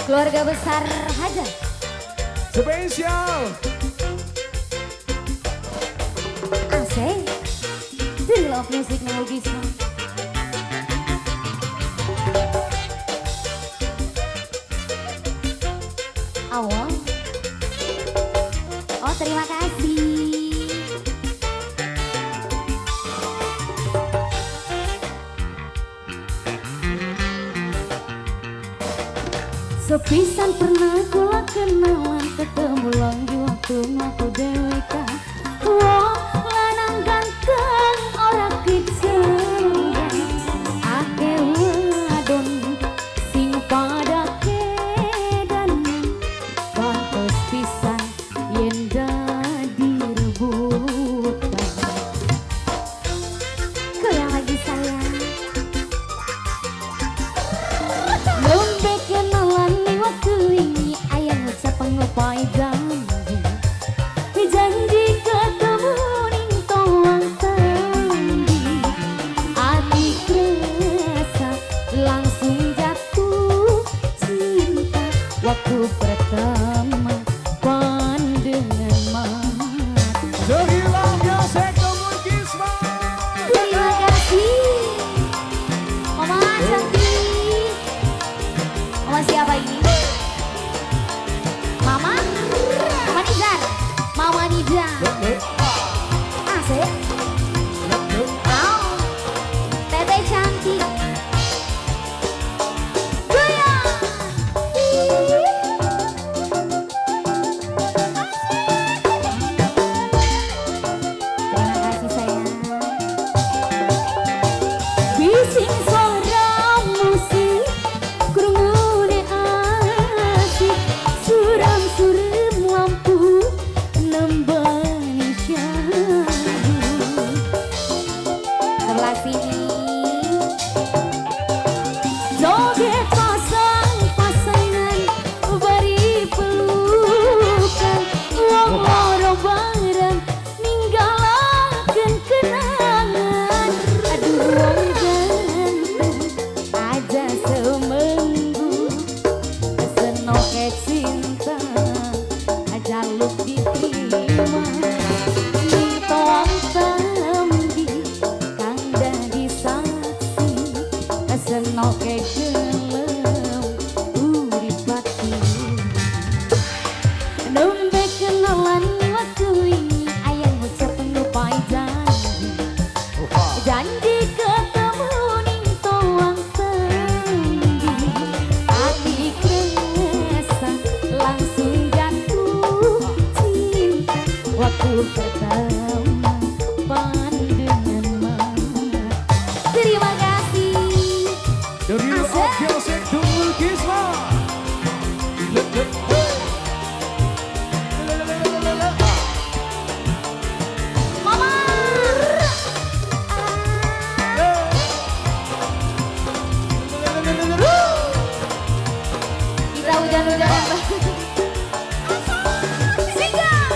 Keluarga besar Haja. Spesial. Asik. The Love Music Gisma. Awal. Oh, terima kasih. Sepisan pernah kula kenalan, ketemu lagi waktu ngaku deweka. Wong lanang ganteng ora kejengan, akeh wadon sing pada kedanan, pantes pisan yen dadi rebutan. Goyang lagi sayang. Nembe kenalan waktu ini ayah ngucap pengupai janji, janji ketemu ning toang tandi. Ati kerasa langsung jatuh cinta waktu pertama pandangan mata. Terima kasih Mama cantik. Mama siapa ini? Mama? Mama Nizar. Mama Nizar. Asik. Oh. Teteh cantik. Goyang. Terima kasih sayang. Bising suara musik krungune asik, suram-suram lampu nembani syahdu. Sebelah sini joget pasang-pasangan bari pelukan, wong loro bareng ninggalaken kenangan. Aduh wong ganteng aja seminggu, senoke cinta aja lu diterima. Ning toang tembi kang dadi saksi, senoke gelem urip pati. Nembe kenalan waktu ini ayah ngucap pengupai janji, janji ketemu ning toang tendi. Ati kerasa langsung jatuh cinta waktu pertama pandangan mata. Terima kasih. The Real of Music Tunggul Gisma. Mama. Kita hujan-hujanan. Singgah.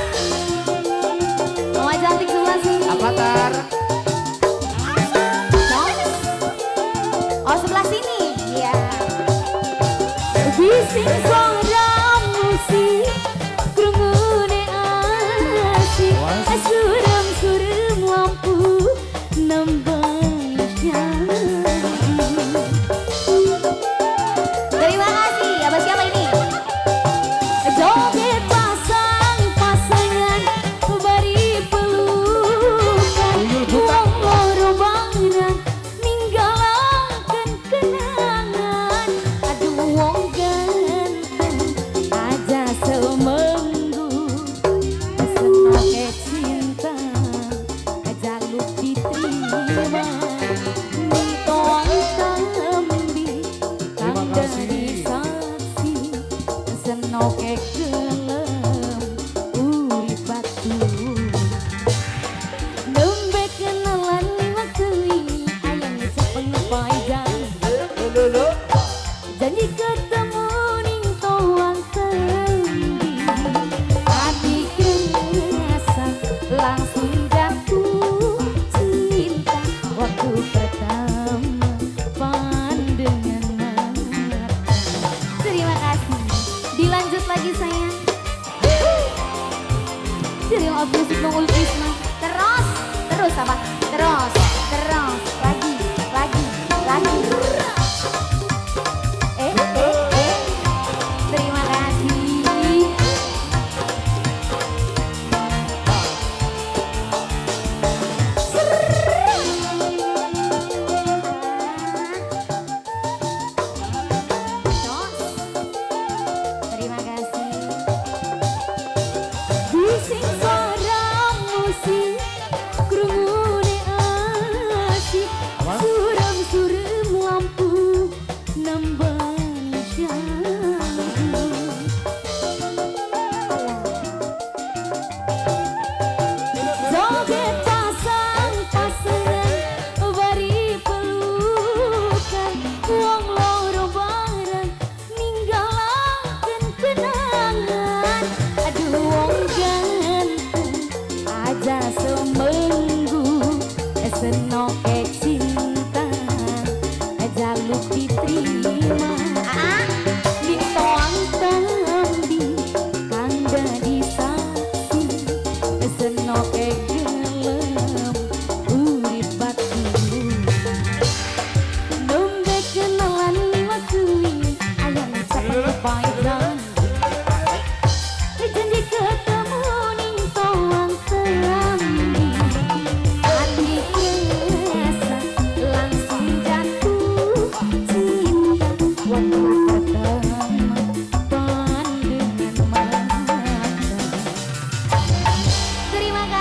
Mama cantik sebelah sini. Avatar. Oh sebelah sini. Iya. Bising suara musik krungune asik, suram-suram lampu nembani syahdu. Terima kasih. Abah siapa ini? Joget pasang-pasangan bari pelukan, wong loro bareng ninggalaken kenangan. Aduh wong ganteng Terus lagi, lagi, lagi. Terima kasih. Terima kasih. Bising suara musik, krungune asik, suram-suram lampu nambani syahdu. Joget pasang-pasangan bari pelukan, wong loro bareng ninggalaken kenangan. Aduh wong ganteng aja seminggu senok.